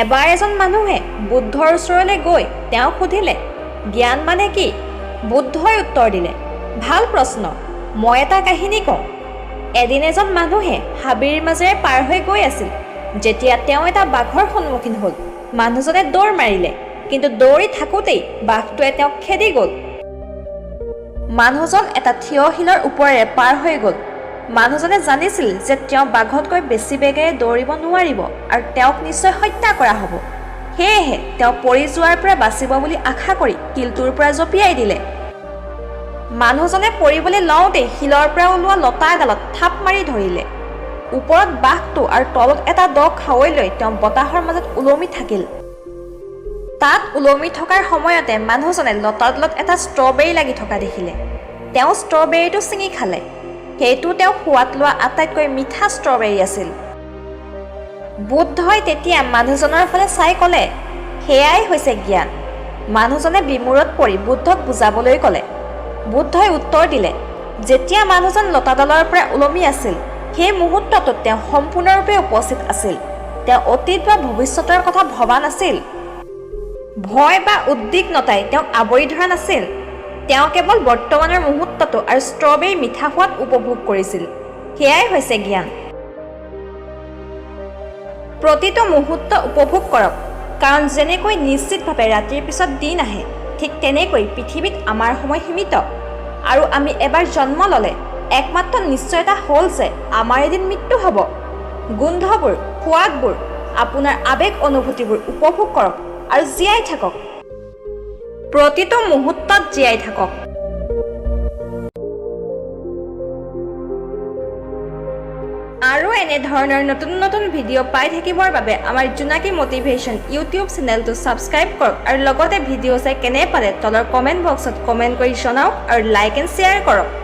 এবাৰ এজন মানুহে বুদ্ধৰ ওচৰলৈ গৈ তেওঁক সুধিলে, জ্ঞান মানে কি? বুদ্ধই উত্তৰ দিলে, ভাল প্ৰশ্ন। মই এটা কাহিনী কওঁ। এদিন এজন মানুহে হাবিৰ মাজেৰে পাৰ হৈ গৈ আছিল, যেতিয়া তেওঁ এটা বাঘৰ সন্মুখীন হ'ল। মানুহজনে দৌৰ মাৰিলে, কিন্তু দৌৰি থাকোঁতেই বাঘটোৱে তেওঁক খেদি গ'ল। মানুহজন এটা থিয় শিলৰ ওপৰেৰে পাৰ হৈ গ'ল। মানুহজনে জানিছিল যে তেওঁ বাঘতকৈ বেছি বেগেৰে দৌৰিব নোৱাৰিব আৰু তেওঁক নিশ্চয় হত্যা কৰা হ'ব। সেয়েহে তেওঁ পৰি যোৱাৰ পৰা বাচিব বুলি আশা কৰি শিলটোৰ পৰা জঁপিয়াই দিলে। মানুহজনে পৰিবলৈ লওঁতেই শিলৰ পৰা ওলোৱা লতা এডালত থাপ মাৰি ধৰিলে। ওপৰত বাঘটো আৰু তলত এটা দ খাৱৈ লৈ তেওঁ বতাহৰ মাজত ওলমি থাকিল। তাত ওলমি থকাৰ সময়তে মানুহজনে লতাডালত এটা ষ্ট্ৰবেৰী লাগি থকা দেখিলে। তেওঁ ষ্ট্ৰবেৰীটো ছিঙি খালে। সেইটো তেওঁ সোৱাদ লোৱা আটাইতকৈ মিঠা ষ্ট্ৰবেৰী আছিল। বুদ্ধই তেতিয়া মানুহজনৰ ফালে চাই ক'লে, সেয়াই হৈছে জ্ঞান। মানুহজনে বিমোৰত পৰি বুদ্ধক বুজাবলৈ ক'লে। বুদ্ধই উত্তৰ দিলে, যেতিয়া মানুহজন লতাডালৰ পৰা ওলমি আছিল, সেই মুহূৰ্তটোত তেওঁ সম্পূৰ্ণৰূপে উপস্থিত আছিল। তেওঁ অতীত বা ভৱিষ্যতৰ কথা ভবা নাছিল। ভয় বা উদ্বিগ্নতাই তেওঁক আৱৰি ধৰা নাছিল। তেওঁ কেৱল বৰ্তমানৰ মুহূৰ্তটো আৰু ষ্ট্ৰবেৰীৰ মিঠা সোৱাদ উপভোগ কৰিছিল। সেয়াই হৈছে জ্ঞান। প্ৰতিটো মুহূৰ্ত উপভোগ কৰক, কাৰণ যেনেকৈ নিশ্চিতভাৱে ৰাতিৰ পিছত দিন আহে, ঠিক তেনেকৈ পৃথিৱীত আমাৰ সময় সীমিত আৰু আমি এবাৰ জন্ম ল'লে একমাত্ৰ নিশ্চয়তা হ'ল যে আমাৰ এদিন মৃত্যু হ'ব। গোন্ধবোৰ, সোৱাদবোৰ, আপোনাৰ আৱেগ অনুভূতিবোৰ উপভোগ কৰক আৰু জীয়াই থাকক। প্ৰতিটো মুহূৰ্তত জীয়াই থাকক। আৰু এনেধৰণৰ নতুন নতুন ভিডিঅ' পাই থাকিবৰ বাবে আমাৰ জোনাকী মটিভেশ্যন ইউটিউব চেনেলটো ছাবস্ক্ৰাইব কৰক আৰু লগতে ভিডিঅ' চাই কেনে পালে তলৰ কমেণ্ট বক্সত কমেণ্ট কৰি জনাওক আৰু লাইক এণ্ড শ্বেয়াৰ কৰক।